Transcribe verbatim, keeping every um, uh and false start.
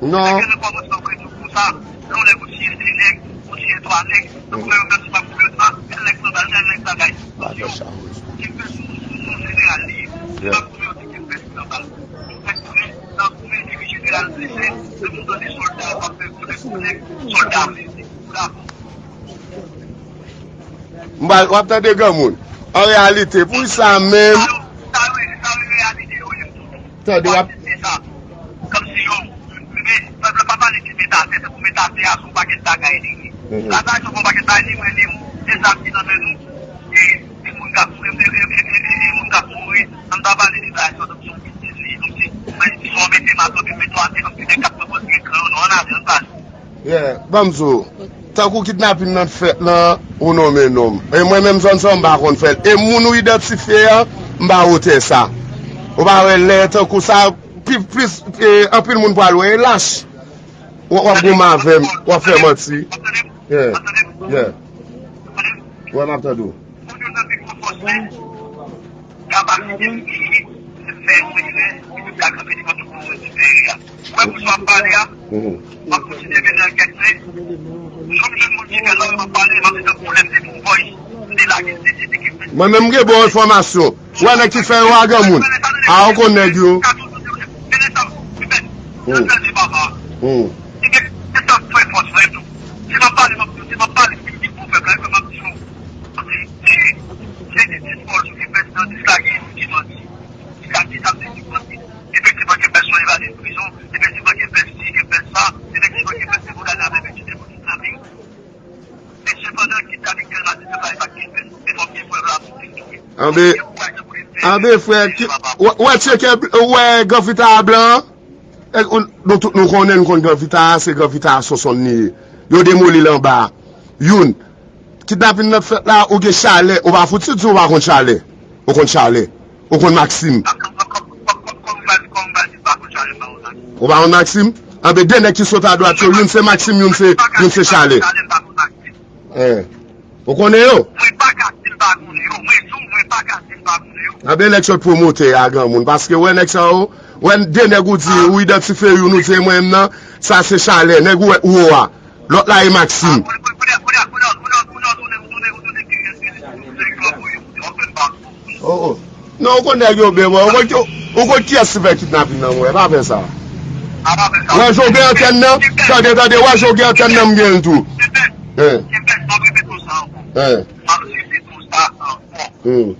Non. Nèg yo nan kòmansman vre tou konsa. Lè yon nèg ou tiye de nèg, ou tiye twa nèg, nan koumen yon gad sou pa kouvètman, tèl nèg pran bal, tèl nèg bagay. Yo, ki fè sou, sou, sou jeneral li. Se pa koumen yo di ki fè sou nan bal. Ou fè koumen, nan koumen, epi jeneral blese, lè moun tande sòlda, w ap fè konnen, konnen, sòlda blese. Bravo. M pral, w ap tande granmoun. An reyalite, pou sa menm. Sa yo, sa yo, sa yo reyalite yo ye. Tande, w ap. Se sa. Kòmsi yo, men, pèp la pa pale de mete atè, tankou mete atè a se yon pakèt bagay li ye. Mhm. Sa, sa, se yon pakèt bagay li, mwen, li, se zam ki nan men nou. E, e moun k ap, e, e moun k ap mouri, an pa pale de bagay sa, tankou se yon betiz li, kòmsi, men, si w mete maton, epi mete atè, kòmsi nèg k ap pran pòz ekran yo, non, an avyon, an pale. Yeah, ban m di w, tankou kidnapin nan t fèt lan, ou nonmen non m. E mwen menm zòn sa, m pa konn fè l. E moun ou idantifye an, m pa wotè sa. Ou pa wè lè tankou sa, pi, plis, e, anpil moun pral wè, e lach. W, w ap goumen avè m, w ap fè manti. Yeah, yeah. Wè, m ap tande w. Pou youn nan pi gwo fòs li, kapasite li genyen, se fè yon erè, epi l ka kanpe devan tout moun nan peyi a. Ou wè pou sa w ap pale a, m ap kontinye mennen ankèt, se, si m jwenn moun ki fè sa, m ap pale, m ap di tankou lè m te pou voice, m te lage, m te di, te gen. Mwen menm, m gen bon enfòmasyon. Ou wè nèg ki fè yo a granmoun. A, ou konn nèg yo. Mennen sa, m fè, m fè l di papa. Li gen, se sa k fè fòs mwen tou. Si m ap pale, m ap, si m ap pale, m di pou pèp la, m ap di yo. Se, se, se de ti fòs ou gen pèsidan dislage ou ki manti. Dislage sa vle di manti. Efektivman, gen pèsonn evade prizon, efektivman, gen pèsi, gen pèsa, efektivman, gen pèsi pou gade avèk etidyan pou kidnapin. Men sepandan, kidnapin tèlman se travay pa gen pèsi. E fòk gen prèv la pou vin touye. Anbe, anbe, frè, ki, w, w tcheke, w wè granfita a blan an? E, ou, nou tout nou konnen, nou konn granfita a, se granfita a Sonsonn li ye. Yo demoli l anba a. Youn. Kidnapin nan fèt la, ou gen chalè, ou pa fouti di ou pa konn chalè. Ou konn chalè. Ou konn Maksim. Ou pa konn Maksim? Anben de nèg ki sot adwat yo, youn se Maksim, youn se, youn se chalè. Eh. Ou konnen yo? Mwen pa ka di m pa konnen yo. Mwen di w, mwen pa ka di m pa konnen yo. Anben nèg sot pwomotè a granmoun. Paske wè nèg sa yo, wè de nèg ou di, ou idantifye youn, ou di e mwen menm nan, sa se chalè, nèg ou wè ou a. Lòt la e Maksim. Oh, oh. Non, ou konn nèg yo byen, mwen. Ou konn ki, ou konn kiyès ki fè kidnapin nan, mwen. Pa fè sa. Wè jan w gen antèn nan, tande, tande, wè jan w gen antèn nan, m gen l tou. Eh. Eh. Hmm.